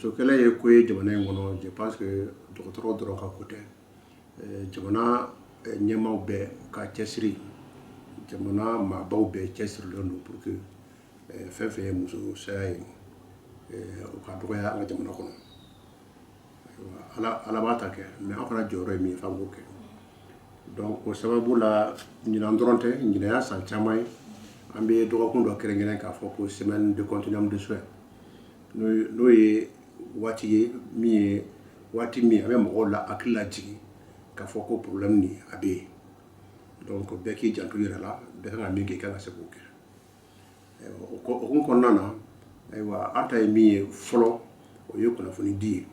Musokɛlɛ ye ko ye jamana in kɔnɔ. Je pense que dɔgɔtɔrɔw dɔrɔn ka ko tɛ. Jamana ɲɛmaaw bɛɛ ka cɛsiri, jamana maabaw bɛɛ cɛsirilen don pour que fɛn fɛn ye muso saya ye, o ka dɔgɔya an ka jamana kɔnɔ. Ala b'a ta kɛ, mais an fana jɔyɔrɔ ye min ye, f'an k'o kɛ. Donc o sababu la, ɲinan dɔrɔn tɛ, ɲinan y'a san caman ye, an bɛ dɔgɔkun dɔ kɛrɛnkɛrɛn k'a fɔ ko semaine de continuum de soins. N'o ye waati ye min ye, waati min an bɛ mɔgɔw la hakili lajigin k'a fɔ ko problème nin a bɛ yen. Donc bɛɛ k'i janto i yɛrɛ la, bɛɛ kan ka min kɛ, i kan ka se k'o kɛ. O hukumu kɔnɔna na, ayiwa, an ta ye min ye fɔlɔ, o ye kunnafoni di ye.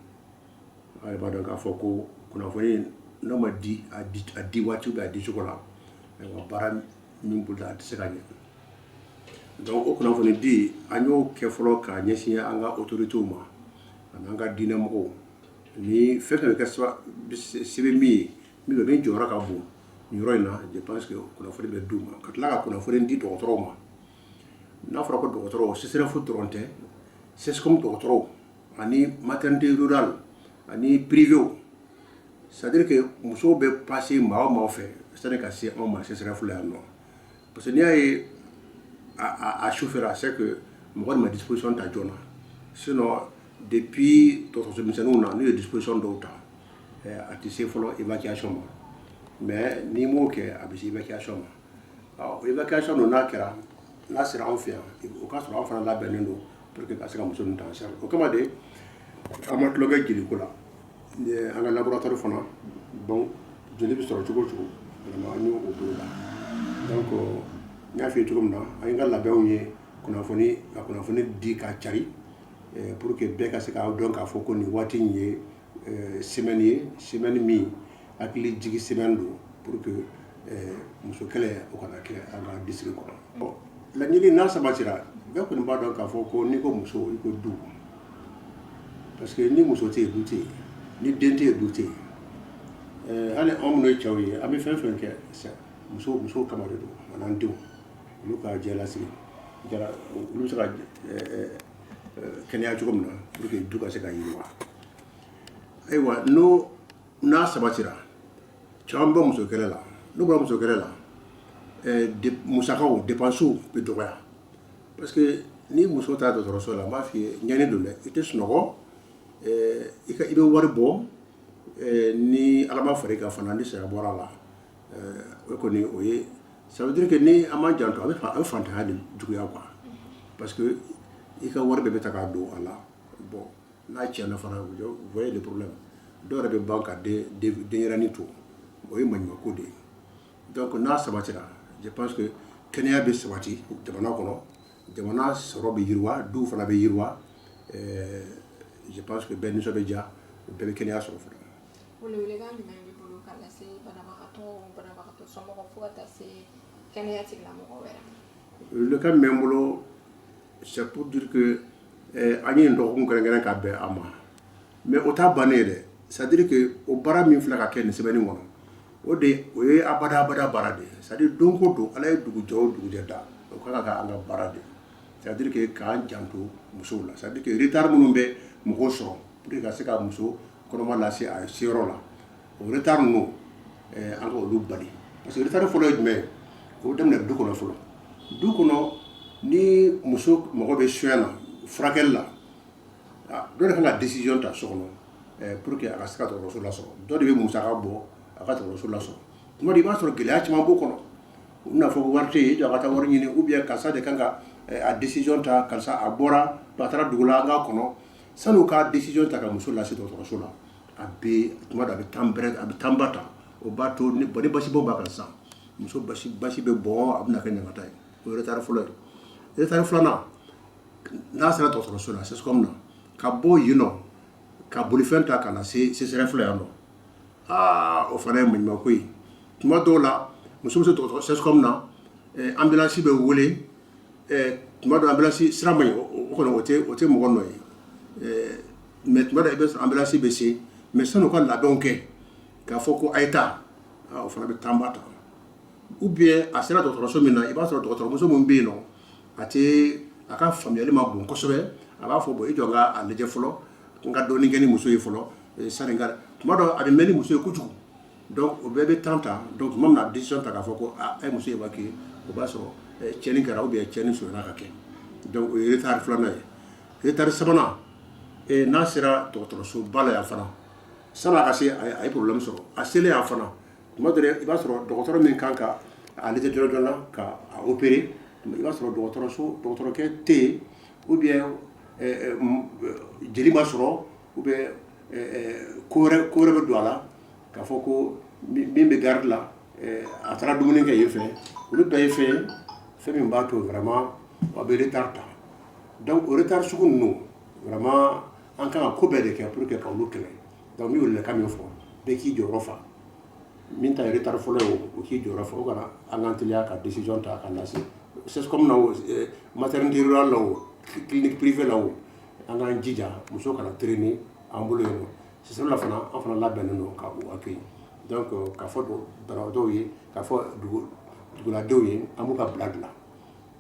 A b'a dɔn k'a fɔ ko kunnafoni n'o ma di a di waati bɛ a di cogo la, ayiwa, baara min boloda, a tɛ se ka ɲɛ. Donc o kunnafoni di, an y'o kɛ fɔlɔ k'a ɲɛsin an ka autorités ma ani an ka diinɛmɔgɔw ni fɛn fɛn bɛ kɛ sɛbɛn min ye, min bɛ min jɔyɔrɔ ka bon nin yɔrɔ in na. Je pense que kunnafoni bɛ d'u ma, ka tila ka kunnafoni di dɔgɔtɔrɔw ma. N'a fɔra ko dɔgɔtɔrɔw, CSRéf dɔrɔn tɛ, CSCOM dɔgɔtɔrɔw ani maternité rurale ani privé, c'est à dire que musow bɛ passer maa o maa fɛ sani ka se anw ma CSRéf la yan nɔ. Parce que n'i y'a ye a chauffera, c'est que mɔgɔ de ma disposition ta joona. Sinon depuis dɔgɔtɔrɔso misɛnninw na, n'u ye disposition dɔw ta, a tɛ se fɔlɔ évacuation ma. Mais n'i m'o kɛ, a bɛ se évacuation ma. Ɔ évacuation dun, n'a kɛra, n'a sera anw fɛ yan, o k'a sɔrɔ an fana labɛnnen don pour que ka se ka muso ninnu ta en charge. O kama de, an ma tulonkɛ jeliko la. An ka laboratoire fana, donc joli bɛ sɔrɔ cogo o cogo, vraiment an y'o bolo la. Donc n y'a f'i ye cogo min na, an ye ka labɛnw ye kunnafoni ka kunnafoni di ka cari pour que bɛɛ ka se k'a dɔn k'a fɔ ko nin waati in ye semaine ye, semaine min hakili jigi semaine don, pour que muso kɛlɛ o kana kɛ an ka district kɔnɔ. Laɲini n'a sabatira, bɛɛ kɔni b'a dɔn k'a fɔ ko n'i ko muso, i ko du, parce que ni muso tɛ yen, du tɛ yen, ni den tɛ yen, du tɛ yen. Hali anw minnu ye cɛw ye, an bɛ fɛn fɛn kɛ, muso kama de don, an'an denw, olu ka jɛlasigi jara, olu bɛ se ka kɛnɛya cogo min na pour que du ka se ka yiriwa. Ayiwa, n'o n'a sabatira, caman bɛ muso kɛlɛ la. N'u bɔra muso kɛlɛ la, musakaw, dépenses bɛ dɔgɔya, parce que ni muso taara dɔgɔtɔrɔso la, n b'a f'i ye, ɲani don dɛ, i tɛ sunɔgɔ, i ka i bɛ wari bɔ. Ni Ala ma fara i kan fana, ni saya bɔra a la, o kɔni o ye, ça veut dire que ni an m'an janto, a bɛ fantanya de juguya quoi, parce que i ka wari bɛɛ bɛ ta k'a don a la. Bon, n'a tiɲɛna fana, vous voyez le problème. Dɔw yɛrɛ bɛ ban ka den denyɛrɛnin to, o ye maɲumanko de ye. Donc n'a sabatira, je pense que kɛnɛya bɛ sabati jamana kɔnɔ, jamana sɔrɔ bɛ yiriwa, duw fana bɛ yiriwa. Je pense que bɛɛ nisɔn bɛ diya, bɛɛ bɛ kɛnɛya sɔrɔ fana. Welewelekan jumɛn b'i bolo ka lase banabagatɔ, banabagatɔ somɔgɔw, fo ka taa se kɛnɛya tigilamɔgɔw yɛrɛ ma? Welewelekan min bɛ n bolo, c'est pour dire que an ye nin dɔgɔkun kɛrɛnkɛrɛn ka bɛn a ma, mais o t'a bannen ye dɛ. C'est à dire que o baara min filɛ ka kɛ nin semaine kɔnɔ, o de o ye abada abada baara de ye. C'est à dire don o don, Ala ye dugu jɛ o dugujɛ da, o ka kan ka an ka baara de, c'est à dire que k'an janto musow la. C'est à dire que retard minnu bɛ mɔgɔw sɔrɔ pour que ka se ka muso kɔnɔma lase a seyɔrɔ la, o retard ninnu, an ka olu bali. Parce que retard fɔlɔ ye jumɛn ye? O bɛ daminɛ du kɔnɔ fɔlɔ. Du kɔnɔ, ni muso mago bɛ soin na, furakɛli la, dɔ de kan ka décision ta so kɔnɔ pour que a ka se ka dɔgɔtɔrɔso lasɔrɔ. Dɔ de bɛ musaka bɔ a ka dɔgɔtɔrɔso lasɔrɔ. Tuma dɔ, i b'a sɔrɔ gɛlɛya caman b'o kɔnɔ. U bɛna fɔ ko wari tɛ yen, i jɔ a ka taa wari ɲini, ou bien karisa de kan ka a décision ta, karisa a bɔra, a taara dugu la, an k'a kɔnɔ. San'u ka décision ta ka muso lase dɔgɔtɔrɔso la, a bɛ tuma dɔ, a bɛ temps bɛrɛ, a bɛ temps ba ta. O b'a to ni bon, ni basibɔn b'a kan sisan, muso basi bɛ bɔn, a bɛna kɛ ɲagata ye. O ye retard fɔlɔ ye. Retard filanan, n'a sera dɔgɔtɔrɔso la, CSCOM na, ka bɔ yen nɔ ka bolifɛn ta ka na se CSRéf la yan nɔ, aa, o fana ye maɲumanko ye. Tuma dɔw la, muso bɛ se dɔgɔtɔrɔ CSCOM na, ambulance bɛ wele. Tuma dɔ ambulance sira man ɲi, o kɔni o tɛ mɔgɔ nɔ ye, mais tuma dɔ i bɛ sɔrɔ ambulance bɛ se, mais san'u ka labɛnw kɛ k'a fɔ ko a ye taa, o fana bɛ temps ba ta. Ou bien a sera dɔgɔtɔrɔso min na, i b'a sɔrɔ dɔgɔtɔrɔmuso min bɛ yen nɔ, a tɛ a ka faamuyali ma bon kosɛbɛ. A b'a fɔ: bon, i jɔ n ka a lajɛ fɔlɔ. N ka dɔɔnin kɛ ni muso ye fɔlɔ sani ka tuma dɔ a bɛ mɛn ni muso ye kojugu. Donc o bɛɛ bɛ temps ta. Donc tuma min na décision ta k'a fɔ ko aa, a ye muso évacuer, o b'a sɔrɔ tiɲɛni kɛra ou bien tiɲɛni surunyana ka kɛ. Donc o ye retard filanan ye. Retard sabanan, n'a sera dɔgɔtɔrɔsoba la yan fana, san'a ka se, a ye problème sɔrɔ. A selen yan fana, tuma dɔ i b'a sɔrɔ dɔgɔtɔrɔ min kan ka a lajɛ joona joona ka a opérer, i b'a sɔrɔ dɔgɔtɔrɔso dɔgɔtɔrɔkɛ tɛ yen, ou bien jeli ma sɔrɔ, ou bien ko wɛrɛ bɛ don a la, k'a fɔ ko min bɛ garde la, a taara dumuni kɛ yen fɛ. Olu bɛɛ ye fɛn ye, fɛn min b'a to vraiment a bɛ retard ta. Donc o retard sugu ninnu, vraiment an kan ka ko bɛɛ de kɛ pour que ka olu kɛlɛ. Donc n bɛ welewelekan min fɔ, bɛɛ k'i jɔyɔrɔ fa. Min ta ye retard fɔlɔ ye, o k'i jɔyɔrɔ fa. O kana an k'an teliya ka décision ta ka lase CSCOM na o, maternité rurale la o, clinique privée la o, an k'an jija muso kana traîner an bolo yen nɔ. CSCOM la fana, an fana labɛnnen don ka u accueillir. Donc k'a fɔ banabaatɔw ye, k'a fɔ duguladenw ye, an b'u ka bila dilan,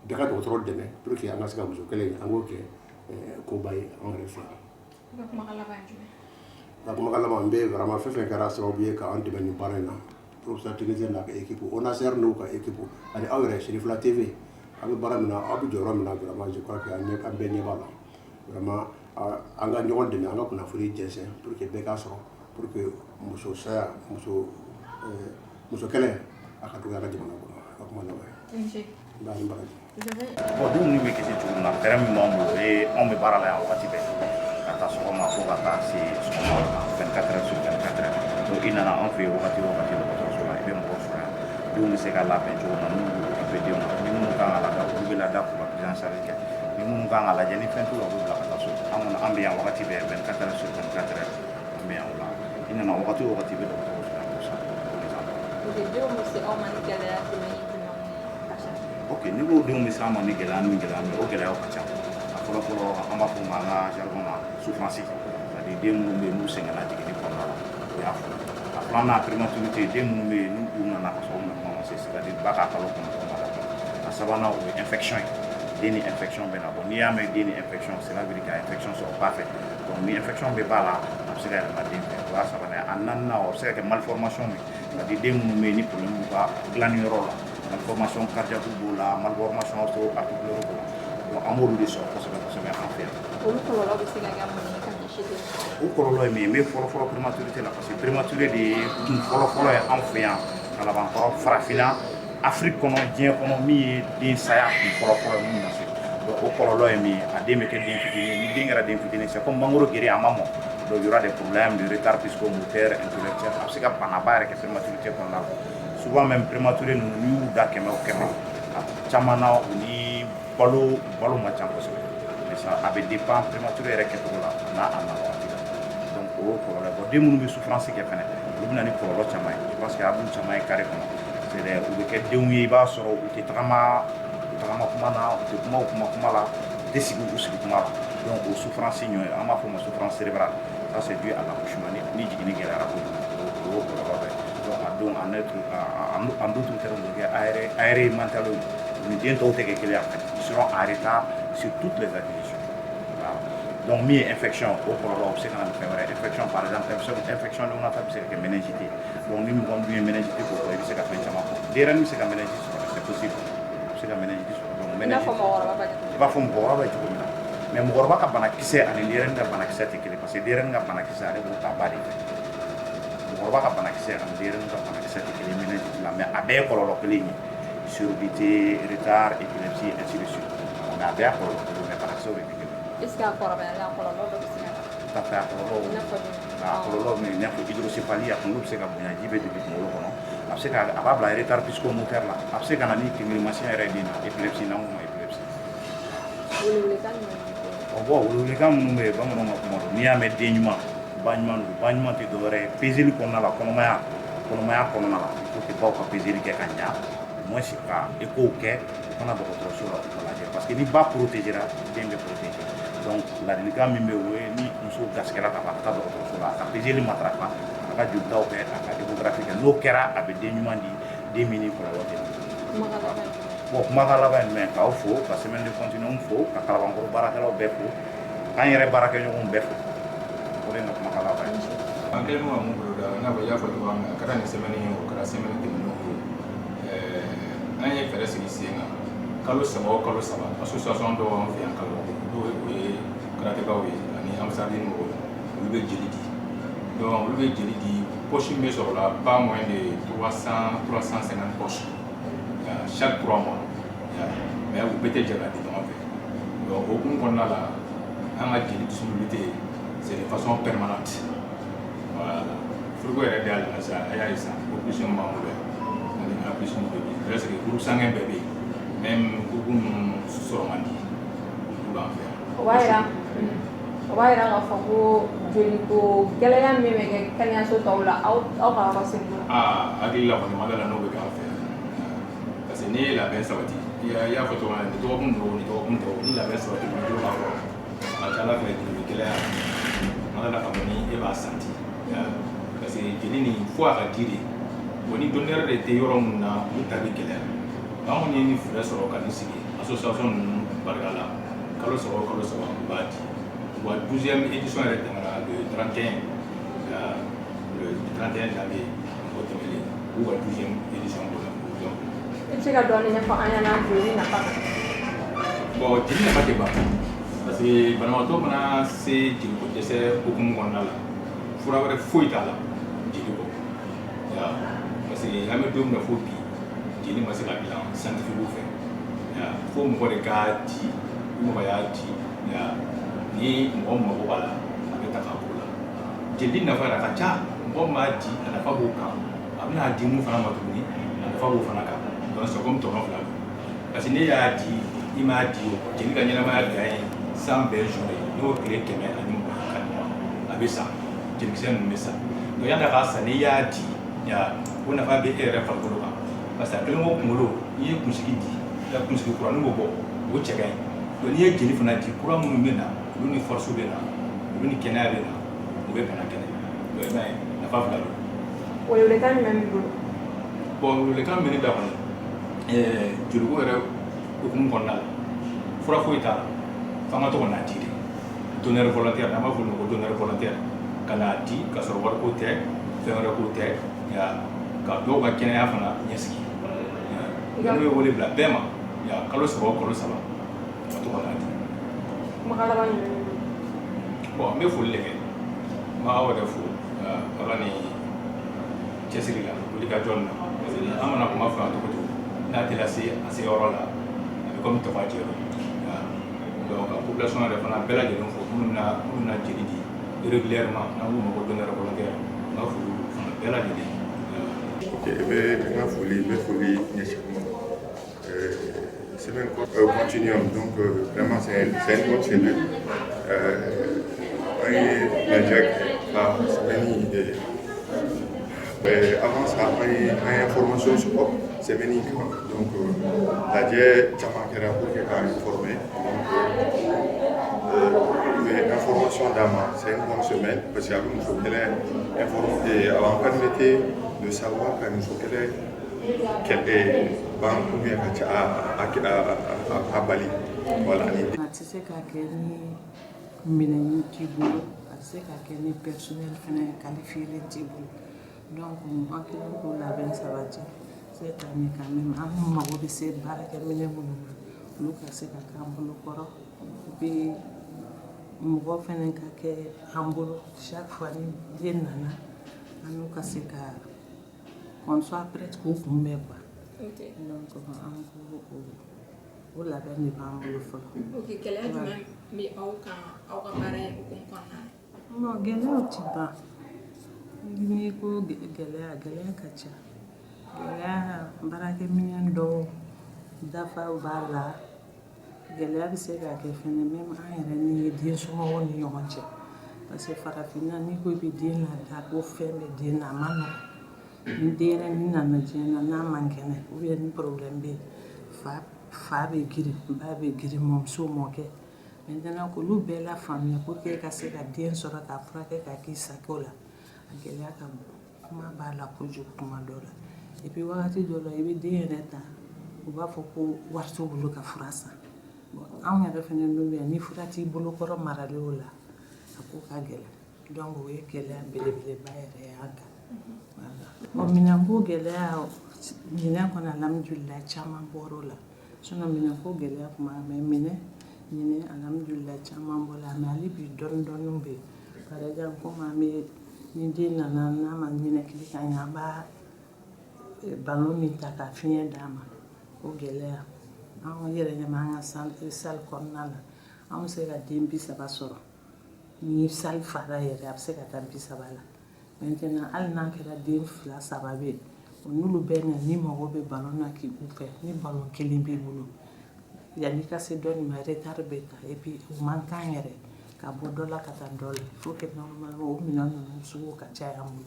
bɛɛ ka dɔgɔtɔrɔ dɛmɛ pour que an ka se ka muso kɛlɛ in, an k'o kɛ koba ye an yɛrɛ fɛ yan. I ka kumakan laban ye jumɛn? Ka kumakan laban, n bɛ vraiment fɛn fɛn kɛra sababu ye k'an dɛmɛ nin baara in na, professeur Tinise n'a ka équipe, ONACR n'u ka équipe, ani aw yɛrɛ Cherifila TV, aw bɛ baara min na, aw bɛ jɔyɔrɔ min na, vraiment je crois que an bɛɛ ɲɛ b'a la. Vraiment an ka ɲɔgɔn dɛmɛ, an ka kunnafoni jɛnsɛn pour que bɛɛ k'a sɔrɔ, pour que muso saya, muso kɛlɛ a ka dɔgɔya an ka jamana kɔnɔ. A ka kuma laban ye. I ni ce. N b'a ni baraji. Bon, denw ni bɛ kisi cogo min na, fɛɛrɛ min b'an bolo, o ye anw bɛ baara la yan wagati bɛɛ, ka taa sɔgɔma fo ka taa se sɔgɔma ma, 24 heures sur 24 heures. Donc i nana an fɛ yen wagati o wagati dɔgɔtɔrɔso la, i bɛ mɔgɔ sɔrɔ yan. Denw bɛ se ka labɛn cogo min na, n'u b'u occuper denw na, ni minnu kan ka lada, olu bɛ lada k'u ka prise en charge kɛ. Ni minnu kan ka lajɛ, ni fɛn t'u la, u bɛ bila ka taa so. An kɔni, an bɛ yan wagati bɛɛ, 24 heures sur 24 heures, an bɛ yan. O la, i nana wagati o wagati, i bɛ dɔgɔtɔrɔ sɔrɔ yan ko sa. Ok, denw bɛ se aw ma ni gɛlɛya jumɛn ni jumɛn ye ka ca? Ok, n'i ko denw bɛ se an ma ni gɛlɛya ni gɛlɛya min ye, o gɛlɛyaw ka ca. A fɔlɔ fɔlɔ, an b'a fɔ o ma an ka jargon na, souffrance, c'est à dire den minnu bɛ yen n'u sɛgɛnna jiginni kɔnɔna la, o y'a fɔlɔ. A filanan, prématurité, den minnu bɛ yen n'u nana ka sɔrɔ u nana ma se, c'est à dire ba ka kalo 9 ma dafa. A sabanan, o ye infection ye. Den ni infection bɛ na. Bon, n'i y'a mɛn den ni infection, cela veut dire que infection sɔrɔ ba fɛ. Donc ni infection bɛ ba la, a bɛ se ka yɛlɛma den fɛ. O y'a sabanan ye. A naaninan, o bɛ se ka kɛ malformation ye, c'est à dire den minnu bɛ yen ni problème b'u ka dilanni yɔrɔ la, malformation cardiaque b'o la, malformation articulaire b'o la. Donc an b'olu de sɔrɔ kosɛbɛ kosɛbɛ an fɛ yan. Olu kɔlɔlɔ bɛ se ka kɛ mun ye ka ɲɛsin den ma? O kɔlɔlɔ ye min ye, n bɛ fɔlɔ fɔlɔ prématurité la, parce que prématuré de ye kun fɔlɔ fɔlɔ ye anw fɛ yan Kalabankɔrɔ, farafinna, Afrique kɔnɔ, diɲɛ kɔnɔ, min ye den saya kun fɔlɔ fɔlɔ ye mun na se. Donc o kɔlɔlɔ ye min ye, a den bɛ kɛ den fitinin. Ni den kɛra den fitinin, c'est comme mangoro gere, a ma mɔ. Donc il y aura des problèmes de retard psychomoteur, intellectuel. A bɛ se ka banaba yɛrɛ kɛ prématurité kɔnɔna la. Souvent même, prématuré ninnu, n'i y'u da kɛmɛ o kɛmɛ, a caman na, u ni balo balo man ca kosɛbɛ. Mais ça, a bɛ dépend prématuré yɛrɛ kɛcogo la n'a a na wagati la. Donc o y'o kɔlɔlɔ ye. Bon, den minnu bɛ souffrance kɛ fɛnɛ, olu bɛ na ni kɔlɔlɔ caman ye. Je pense que a b'u caman ye carré kɔnɔ. C'est des u bɛ kɛ denw ye, i b'a sɔrɔ u tɛ tagama, u tagama kuma na, u tɛ kuma u kuma kuma la, u tɛ sigi u sigi kuma la. Donc o souffrance ɲɔ ye, an b'a fɔ o ma souffrance cérébrale. Ça, c'est dû à l'accouchement. Ni jiginni gɛlɛyara kojugu, o y'o kɔlɔlɔ dɔ ye. Donc a don, en être en d'autres termes, o bɛ kɛ arriéré mental ye. U ni den tɔw tɛ kɛ kelen ye en fait. Ils seront en retard sur toutes les acquisitions. Voilà. Donc min ye infection, o kɔlɔlɔ, o bɛ se ka na ni fɛn wɛrɛ. Infection, par exemple, infection néonatale bɛ se ka kɛ méningite. Donc ni mɔgɔ min dun ye méningite ko fɔ, i bɛ se ka fɛn caman fɔ. Denyɛrɛnin bɛ se ka méningite sɔrɔ, c'est possible, a bɛ se ka méningite sɔrɔ. Donc I n'a fɔ mɔgɔkɔrɔba b'a kɛ. I b'a fɔ mɔgɔkɔrɔba bɛ cogo min na, mais mɔgɔkɔrɔba ka banakisɛ ani denyɛrɛnin ka banakisɛ tɛ kelen, parce que denyɛrɛnin ka banakisɛ, ale b'o ta ba de fɛ. Mɔgɔkɔrɔba ka banakisɛ ani denyɛrɛnin ka banakisɛ tɛ kelen méningite la, mais a bɛɛ ye kɔlɔlɔ kelen ye: surdité, retard, épilepsie, ainsi de suite. Mais a bɛɛ y'a kɔlɔlɔ kelen, mais banakisɛw de tɛ kelen. Est ce que a kɔrɔbayalen, a kɔlɔlɔ dɔ bɛ se ka na? Tout à fait, a kɔlɔlɔ. I n'a fɔ jumɛn? A kɔlɔlɔ min, i n'a fɔ hydrocéphalie, a kunkolo bɛ se ka bonya, ji bɛ jigin kunkolo kɔnɔ. A bɛ se ka a b'a bila retard psychomoteur la. A bɛ se ka na ni kengerimasiyɛn yɛrɛ ye den na, épilepsie, n'an k'o ma épilepsie. Welewelekan jumɛn b'i bolo? O bon, welewelekan minnu bɛ yen, bamananw ka kuma don, n'i y'a mɛn den ɲuman, ba ɲuman don. Ba ɲuman tɛ dɔwɛrɛ ye peseli kɔnɔna la, kɔnɔmaya kɔnɔna la. Il faut que baw ka peseli kɛ ka ɲa, au moins ka écho kɛ, u kana dɔgɔtɔrɔso la, u ka lajɛ, parce que ni ba protégera, den bɛ protéger. Donc ladilikan min bɛ yen, o ye ni muso garisɛgɛla ka ban, a ka taa dɔgɔtɔrɔso la, a ka peseli matarafa, a ka jolitaw kɛ, a ka échographie kɛ. N'o kɛra, a bɛ den ɲuman di, den min ni kɔlɔlɔ tɛ na. Kumakan laban ye jumɛn? Bon, kumakan laban ye jumɛn? K'aw fo, ka semaine de continuum fo, ka Kalabankɔrɔ baarakɛlaw bɛɛ fo, k'an yɛrɛ baarakɛɲɔgɔnw bɛɛ fo. de ye n ka kumakan laban ye. An kɛlen don ka mun boloda, i n'a fɔ i y'a fɔ cogoya min na, a kɛra nin semaine ye, o kɛra semaine tɛmɛnenw ye, an ye fɛɛrɛ sigi sen kan. Kalo 3 o kalo 3, association dɔw b'an fɛ yan Kalaban, n'o o ye karatekaw ye ani Ansardine mɔgɔw, olu bɛ jeli di. Donc olu bɛ jeli di, poche min bɛ sɔrɔ la, pas moins de 300, 350 poches chaque 3 mois, mais u bɛɛ tɛ jɛ ka di ɲɔgɔn fɛ. Donc o hukumu kɔnɔna la, an ka jeli disponibilité, c'est de façon permanente. Voilà, frigo yɛrɛ dayɛlɛ na sisan, a y'a ye sisan, O plus b'an bolo yan ani A plus bɛɛ bɛ yen, presque groupe sanguin bɛɛ bɛ yen, même groupe minnu sɔrɔ man di, olu b'an fɛ yan. O b'a yira k'a fɔ ko joliko gɛlɛya min bɛ kɛ kɛnɛyaso tɔw la, aw ka yɔrɔ sen t'o la. Aa, hakili la kɔni ma da la n'o bɛ k'an fɛ yan, parce que n'i ye labɛn sabati, i y'a fɔ cogo min na, nin dɔgɔkun don, nin dɔgɔkun tɔ, ni labɛn sabati i bolo ka kɔrɔ, a ka ca Ala fɛ, joli gɛlɛya ma da la k'a fɔ ni e b'a santi, parce que jeli nin fo a ka di de. Bon, ni donneur de tɛ yɔrɔ min na, olu ta bɛ gɛlɛya. Anw ye ni fɛɛrɛ sɔrɔ ka nin sigi association ninnu barika la, kalo 3 o kalo 3 u b'a di. Wa 12e édition yɛrɛ tɛmɛna le 31, le 31 janvier o tɛmɛnen, u ka 12e édition b'o la. Donc I bɛ se ka dɔɔnin ɲɛfɔ an ɲɛna joli nafa kan? Bon, jeli nafa tɛ ban, parce que banabagatɔ mana se jeliko dɛsɛ hukumu kɔnɔna la, fura wɛrɛ foyi t'a la jeli kɔ, parce que an bɛ don min na fo bi, jeli ma se ka dilan scientifique fɛ. Fo mɔgɔ de k'a di, ni mɔgɔ y'a di, ni mɔgɔ mago b'a la, a bɛ ta k'a b'o la. Jeli nafa yɛrɛ a ka ca. Mɔgɔ min b'a di, a nafa b'o kan. A bɛna di mun fana ma tuguni, a nafa b'o fana kan. Donc c'est comme tɔnɔ fila don, parce que ne y'a di, i m'a di, o jeli ka ɲɛnamaya dan ye 120 jours ye, n'o tile 120 ka ɲɔgɔn, a bɛ sa, jelikisɛ ninnu bɛ sa. Donc yanni a ka sa, n'i y'a di, o nafa bɛ e yɛrɛ farikolo kan, parce que a kɛlen ko kunkolo, n'i ye kunsigi di, i ka kunsigi kuranin bɛ bɔ, o cɛ ka ɲi. Donc n'i ye jeli fana di, kura minnu bɛ na, olu ni force bɛ na, olu ni kɛnɛya bɛ na, o bɛ bana kɛlɛ. Donc i m'a ye, nafa fila don. Welewelekan jumɛn b'i bolo? Bon, welewelekan min bɛ ne da kɔni, joliko yɛrɛ hukumu kɔnɔna la, fura foyi t'a la, f'an ka to ka n'a di de, donneur volontaire, n'an b'a fɔ o ma ko donneur volontaire, ka n'a di ka sɔrɔ wariko tɛ, fɛn wɛrɛ ko tɛ, ka dɔw ka kɛnɛya fana ɲɛsigi. Ne bɛ wele bila bɛɛ ma, kalo 3 o kalo 3, ka to ka n'a di. Kumakan laban jumɛn b'i bolo? Bon, n bɛ foli de kɛ, n b'aw yɛrɛ fo ala ni cɛsiri la, wuli ka jɔ nin na, parce que an mana kuma fɔ yan cogo o cogo, n'a tɛ lase a se yɔrɔ la, a bɛ komi tɔgɔ jɛ don. Donc ka population yɛrɛ fana bɛɛ lajɛlen fo, minnu bɛna jeli di régulièrement, n'an k'u ma ko donneur volontaire, n b'a foli fana bɛɛ lajɛlen. Ok, n bɛ n ka foli, n bɛ foli ɲɛsin ma. Semaine continuum, donc vraiment c'est une bonne semaine. An ye lajɛ ka semaine avant ça, an ye information sɔrɔ semaine in kan. Donc lajɛ caman kɛra pour que k'an informer. Donc u ye information d'an ma, c'est une bonne semaine parce que a bɛ muso kɛlɛ informer, a b'an permettre de savoir ka muso kɛlɛ kɛlɛ ban ou bien ka ca a bali. Voilà. Ni A tɛ se ka kɛ ni minɛn t'i bolo, a tɛ se ka kɛ ni personnel fɛnɛ qualifié t'i bolo. Donc an kɛlen k'o labɛn sabati cette année, quand même an mago bɛ se baarakɛminɛn minnu ma, olu ka se ka k'an bolo kɔrɔ. Et puis mɔgɔ fɛnɛ ka kɛ an bolo chaque fois ni den nana, an n'u ka se ka qu'on soit prêt k'u kunbɛn quoi. Donc an ko o labɛn de b'an bolo fɔlɔ. Ok, gɛlɛya jumɛn bɛ aw kan aw ka baara in hukumu kɔnɔna na? Bon, gɛlɛyaw ti ban. N'i ko gɛlɛya, gɛlɛya ka ca. Gɛlɛya, baarakɛminɛn dɔw dafa b'a la. Gɛlɛya bɛ se ka kɛ fɛnɛ même an yɛrɛ ni den somɔgɔw ni ɲɔgɔn cɛ, parce que farafinna, n'i ko i bɛ den lada ko fɛn bɛ den na, a ma nɔgɔn. Ni denyɛrɛnin nana diɲɛ na, n'a man kɛnɛ ou bien ni problème bɛ yen, fa bɛ girin, ba bɛ girin, mɔmuso, mɔkɛ. Maintenant k'olu bɛɛ lafaamuya pour que e ka se ka den sɔrɔ k'a furakɛ k'a k'i sago la, a gɛlɛya ka bon. Kuma b'a la kojugu kuma dɔw la. Et puis wagati dɔw la, i bɛ den yɛrɛ ta, u b'a fɔ ko wari t'u bolo ka fura san. Bon, anw yɛrɛ fɛnɛ dun bɛ yan, ni fura t'i bolo kɔrɔ maralen o la, a ko ka gɛlɛn. Donc o ye gɛlɛya belebeleba yɛrɛ y'an kan. Voilà. Bon, minɛnko gɛlɛya ɲinɛ kɔni, alhamdulilayi, caman bɔr'o la. Sinon minɛnko gɛlɛya tun b'a, mais minɛ ɲinɛ, alhamdulilayi, caman bɔra, mais hali bi dɔɔni dɔɔni bɛ yen. Par exemple, komi an bɛ ni den nana n'a ma ninakili ka ɲɛ, an b'a ballon min ta ka fiɲɛ d'a ma, o gɛlɛya. An yɛrɛ ɲɛ b'an ka salle kɔnɔna la, an bɛ se ka den 30 sɔrɔ. Ni salle fara yɛrɛ, a bɛ se ka taa 30 la. Maintenant, hali n'a kɛra den fila saba bɛ yen, o n'olu bɛɛ na ni mago bɛ ballon na k'i fɛ, ni ballon kelen b'i bolo, yanni i ka se dɔ nin ma, retard bɛ ta. Et puis o man kan yɛrɛ ka bɔ dɔ la ka taa dɔ la. Il faut que normalement o minɛn ninnu sugu ka caya an bolo.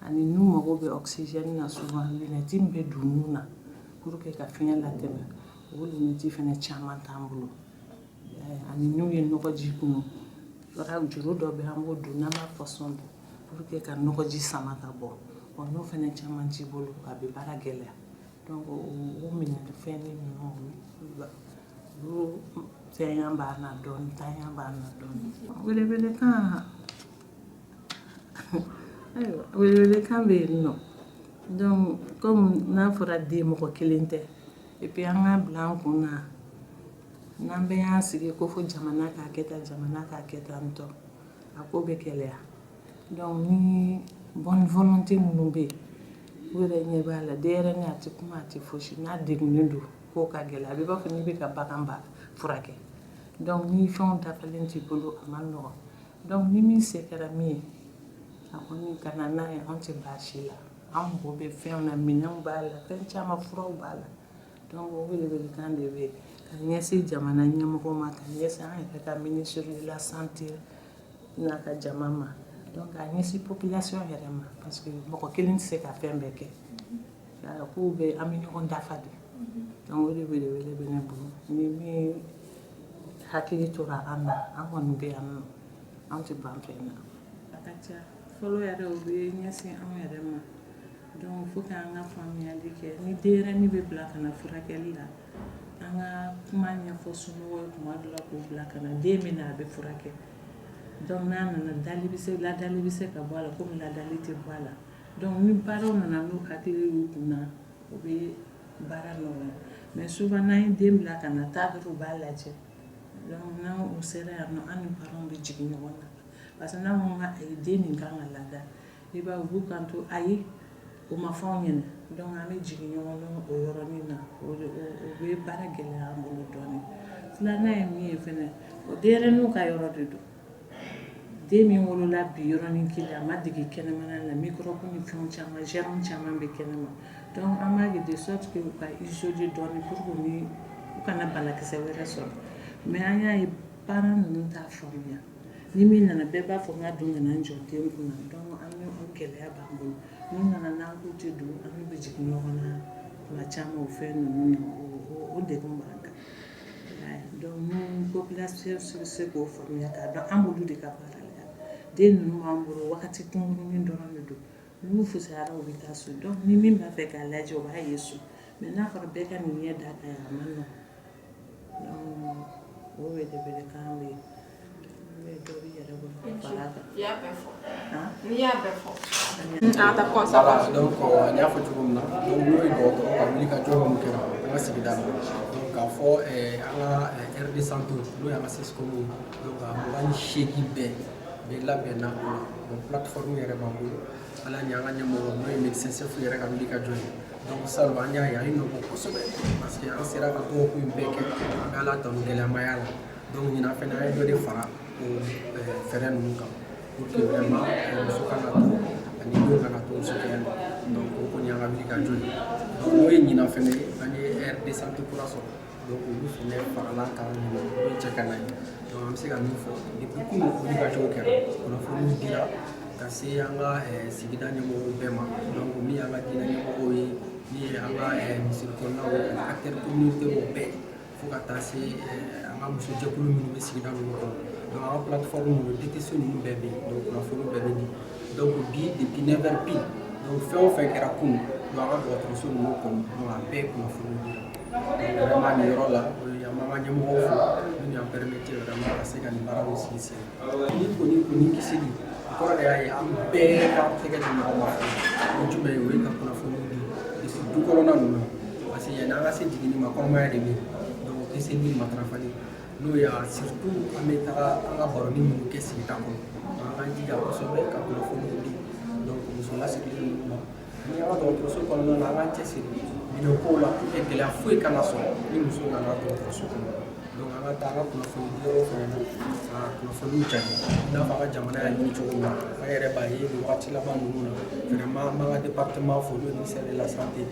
Ani n'u mago bɛ oxygène na, souvent lunette min bɛ don nun na pour que ka fiɲɛ latɛmɛ, o lunette fana caman t'an bolo. Ani n'u ye nɔgɔji kunu, juru dɔ bɛ, an b'o don n'an b'a fɔ sonde pour que ka nɔgɔji sama ka bɔ. Bon, n'o fana caman t'i bolo, a bɛ baara gɛlɛya. Donc o minɛn fɛn ninnu, olu fɛnya b'an na dɔɔni, tanya b'an na dɔɔni. Welewelekan, ayiwa, welewelekan bɛ yen nɔ. Donc comme n'a fɔra den mɔgɔ kelen tɛ, et puis an k'a bila an kun na, n'an bɛɛ y'an sigi ko fo jamana k'a kɛ tan, jamana k'a kɛ tan tɔ, a ko bɛ gɛlɛya. Donc ni bonne volonté minnu bɛ yen, u yɛrɛ ɲɛ b'a la, denyɛrɛnin a tɛ kuma, a tɛ fosi, n'a degunnen don, k'o ka gɛlɛn, a bɛ b'a fɔ n'i bɛ ka bagan ba furakɛ. Donc ni fɛnw dafalen t'i bolo, a man nɔgɔn. Donc ni min se kɛra min ye, a kɔni ka na n'a ye, anw tɛ baasi la. An mago bɛ fɛnw na, minɛnw b'a la, fɛn caman, furaw b'a la. Donc o welewelekan de bɛ yen ka ɲɛsin jamana ɲɛmɔgɔw ma, ka ɲɛsin an yɛrɛ ka ministre de la Santé n'a ka jama ma, donc ka ɲɛsin population yɛrɛ ma, parce que mɔgɔ kelen tɛ se ka fɛn bɛɛ kɛ. Kow bɛ, an bɛ ɲɔgɔn dafa de. Donc o de welewele bɛ ne bolo. Ni min hakili tora an na, an kɔni bɛ yan nɔ, an tɛ ban fɛn na. A ka ca fɔlɔ yɛrɛ, o bɛ ɲɛsin anw yɛrɛ ma. Donc faut que an ka faamuyali kɛ, ni denyɛrɛnin bɛ bila ka na furakɛli la, an ka kuma ɲɛfɔ somɔgɔw ye tuma dɔ la k'u bila ka na. Den bɛ na, a bɛ furakɛ. Donc n'a nana, dali bɛ se, ladali bɛ se ka bɔ a la, komi ladali tɛ bɔ a la. Donc ni baaraw nana n'u hakili y'u kun na, o bɛ baara nɔgɔya. Mais souvent n'an ye den bila ka na taa dɔrɔn, u b'a lajɛ. Donc n'u sera yan nɔ, an ni parents bɛ jigin ɲɔgɔn na, parce que n'an ko ayi, den nin kan ka lada, i b'a ye u b'u kanto ayi, o ma fɔ anw ɲɛna. Donc an bɛ jigin ɲɔgɔn na o yɔrɔnin na, o bɛ baara gɛlɛya an bolo dɔɔnin. Filanan ye min ye fɛnɛ, o denyɛrɛninw ka yɔrɔ de don. Den min wolola bi yɔrɔnin kelen, a ma dege kɛnɛmana na, microbe ni fɛnw caman, germe caman bɛ kɛnɛma. Donc an b'a kɛ de sorte que u ka isoler dɔɔnin pour que ni u kana banakisɛ wɛrɛ sɔrɔ. Mais an y'a ye parents ninnu t'a faamuya. Ni min nana, bɛɛ b'a fɔ n ka don ka na n jɔ den kunna. Donc an bɛ o gɛlɛya b'an bolo. N'u nana n'an k'u tɛ don, an n'u bɛ jigin ɲɔgɔn na tuma caman o fɛn ninnu na, o degun b'an kan. Donc ni population bɛ se k'o faamuya k'a dɔn an b'olu de ka baara la, den ninnu b'an bolo wagati kunkurunin dɔrɔn de don. N'u fisayara, u bɛ taa so. Donc ni min b'a fɛ k'a lajɛ, o b'a ye so. Mais n'a fɔra bɛɛ ka nin ɲɛ d'a kan, a man nɔgɔn. Donc o welewelekan bɛ yen. Dɔ b'i yɛrɛ bolo ka fara a kan. I y'a bɛɛ fɔ. Han? N'i y'a bɛɛ fɔ. An ka taa Voilà, conservation. Donc n y'a fɔ cogo min na, donc n'o ye dɔgɔtɔrɔ ka wuli ka jɔ minnu kɛra an ka sigida la, donc k'a fɔ an ka aire de santé, n'o y'an ka CSCOM ye, donc a 28 bɛɛ bɛ labɛnna o la. Donc plateforme yɛrɛ b'an bolo, ala ni an ka ɲɛmɔgɔ n'o ye médecin chef yɛrɛ ka wuli ka jɔ ye. Donc salon an y'a ye a ye nɔ bɔ kosɛbɛ, parce que an sera ka dɔgɔkun in bɛɛ kɛ, an bɛ ala tanu, gɛlɛyamaya la. Donc ɲinan fɛnɛ, an ye dɔ de fara o fɛɛrɛ ninnu kan pour que vraiment muso kana to ani denw kana to muso kɛlɛ ma. Donc o kɔni y'an ka wuli ka jɔ ye. Donc n'o ye ɲinan fɛnɛ ye, an ye aire de santé kura sɔrɔ, donc olu fɛnɛ farala kan ɲinan, n'o ye cɛ ka na ye. Donc an bɛ se ka min fɔ, depuis kunun wuli ka jɔw kɛra, kunnafoniw dira ka se an ka sigida ɲɛmɔgɔw bɛɛ ma. Donc min y'an ka diinɛ ɲɛmɔgɔw ye, min ye an ka misiri kɔnɔnaw ye, ani acteurs communautaires bɛɛ, fo ka taa se an ka musojɛkulu minnu bɛ sigida ninnu kɔnɔ. Donc an ka plateforme ninnu, DTC ninnu bɛɛ bɛ yen, donc kunnafoniw bɛɛ bɛ di. Donc bi, depuis 9 heures pile, donc fɛn o fɛn kɛra kunun, donc an ka dɔgɔtɔrɔso ninnu kɔnɔ, donc a bɛɛ kunnafoniw dira. Donc vraiment nin yɔrɔ la, an b'an ka ɲɛmɔgɔw fo minnu y'an permettre vraiment ka se ka nin baaraw sigi sen kan. Ni kɔni kisili O kɔrɔ de y'a ye an bɛɛ k'an tɛgɛ di ɲɔgɔn ma fɔlɔ. O jumɛn ye? O ye ka kunnafoni di depuis du kɔnɔna ninnu na, parce que yanni an ka se jiginni ma, kɔnɔmaya de bɛ yen. Donc PCD matarafali, n'o ye surtout an bɛ taga an ka baroni minnu kɛ sigida kɔnɔ, an k'an jija kosɛbɛ ka kunnafoniw di donc muso lasirilen ninnu ma. Ani an ka dɔgɔtɔrɔso kɔnɔna na, an k'an cɛsiri minɛnkow la pour que gɛlɛya foyi kana sɔrɔ ni muso nana dɔgɔtɔrɔso kɔnɔ. Donc an ka taa an ka kunnafoni diyɔrɔ fana na ka kunnafoniw cari, i n'a fɔ an ka jamana y'a ɲini cogo min na. An yɛrɛ b'a ye nin wagati laban ninnu na, vraiment an b'an ka département fo, n'o ye ministère de la Santé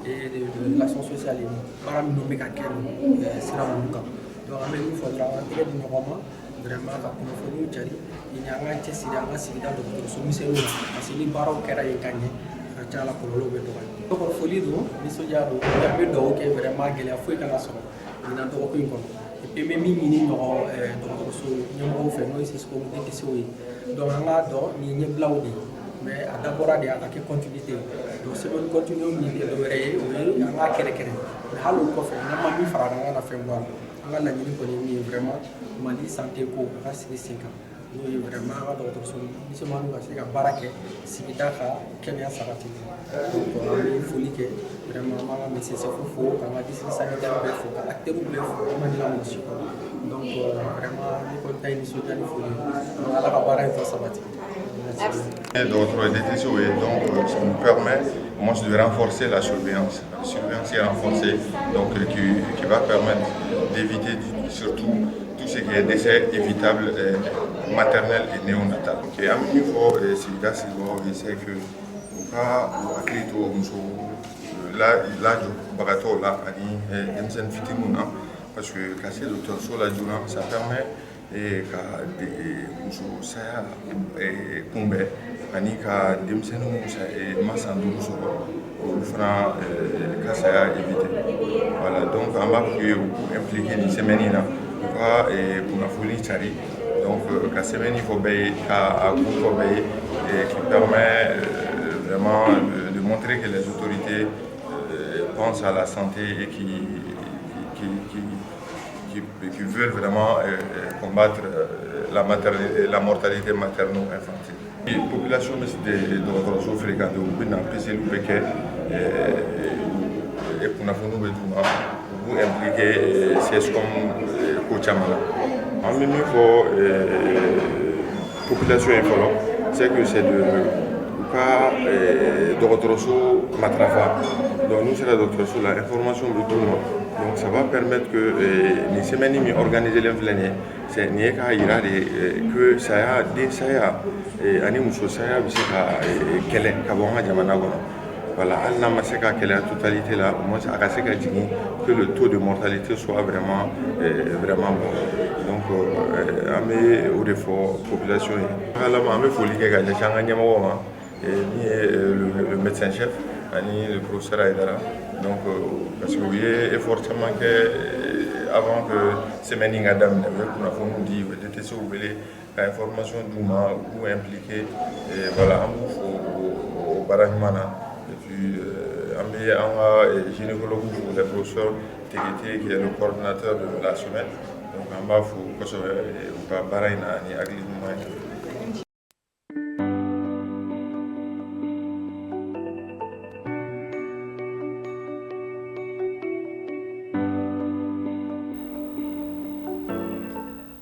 et de l'Action sociale ye, baara minnu bɛ ka kɛ nin sira ninnu kan. Donc an bɛ min fɔ dɔrɔn, an k'an tɛgɛ di ɲɔgɔn ma vraiment ka kunnafoniw cari, ni an k'an cɛsiri an ka sigida dɔgɔtɔrɔso misɛnninw na, parce que ni baaraw kɛra yen ka ɲɛ, a ka ca la kɔlɔlɔw bɛ dɔgɔya. Donc foli don, nisɔndiya don, an bɛ dugawu kɛ vraiment gɛlɛya foyi kana sɔrɔ ɲinan dɔgɔkun in kɔnɔ. Et puis n bɛ min ɲini ɲɔgɔn dɔgɔtɔrɔso ɲɛmɔgɔw fɛ, n'o ye CSCOM DTC ye, donc an k'a dɔn nin ye ɲɛbilaw de ye, mais a dabɔra de a ka kɛ continuité ye. Donc semaine continuum nin tɛ dɔwɛrɛ ye, o ye an k'a kɛrɛkɛrɛ, mais hali o kɔfɛ, n'an ma min fara a kan, an kana fɛn bɔ a la. An ka laɲini kɔni ye min ye vraiment, Mali santé ko a ka sigi sen kan, n'o ye vraiment an ka dɔgɔtɔrɔso misɛnmaninw ka se ka baara kɛ sigida ka kɛnɛya sabati. Donc an bɛ foli kɛ vraiment, an b'an ka médecin chef fo, k'an ka district sanitaire bɛɛ fo, ka acteurs bɛɛ fo, an ma ɲinɛ mɔgɔ si kɔ. Donc vraiment ne kɔni ta ye nisɔndiya ni foli ye. Donc Ala ka baara in tɔ sabati. Dɔgɔtɔrɔ DTC ye, donc ça nous permet au moins de renforcer la surveillance. La surveillance est renforcée, donc qui va permettre d'éviter surtout tout ce qui est décès évitable maternel et néonatal. Ok, an bɛ min fɔ sigida sigibagaw ye, c'est que u ka u hakili to muso lajɔbagatɔw la ani denmisɛnnin fitininw na, parce que ka se dɔgɔtɔrɔso la joona, ça permet ka muso saya kunbɛn ani ka denmisɛnninw ma san 5 sɔrɔ, olu fana ka saya éviter. Voilà, donc an b'a f'u ye u k'u impliquer nin semaine in na, u ka kunnafoni cari, donc ka semaine fɔ bɛɛ ye, ka a kun fɔ bɛɛ ye, qui permet vraiment de montrer que les autorités pensent à la santé et qui veulent vraiment combattre la mortalité materno-infantile. Population bɛ dɔgɔtɔrɔso fréquenter, u bɛ na peseliw bɛ kɛ, kunnafoniw bɛ d'u ma, u b'u impliquer CSCOM ko caman na. An bɛ min fɔ population ye fɔlɔ, c'est que c'est de u ka dɔgɔtɔrɔso matarafa. Donc n'u sera dɔgɔtɔrɔso la, information bɛ d'u ma. Donc ça va permettre que nin semaine min organisé len filɛ nin ye, c'est nin ye k'a yira de que saya, den saya ani muso saya bɛ se ka kɛlɛ ka bɔ an ka jamana kɔnɔ. Voilà, hali n'a ma se ka kɛlɛ totalité la, au moins a ka se ka jigin, que le taux de mortalité soit vraiment vraiment bon. Donc an bɛ o de fɔ population ye. Alama, an bɛ foli kɛ ka ɲɛsin an ka ɲɛmɔgɔw ma, min ye le médecin chef ani le professeur Aïdara. Donc parce que u ye effort caman kɛ avant que semaine in ka daminɛ, u ye kunnafoniw di, u ye DTC wele ka information d'u ma, u k'u impliquer. Voilà, an b'u fo o baara ɲuman na. Et puis an bɛ an ka gynécologue fo, le professeur Tegete, qui est le coordinateur de la semaine. Donc an b'a fo kosɛbɛ u ka baara in na ani hakili ɲuman ye.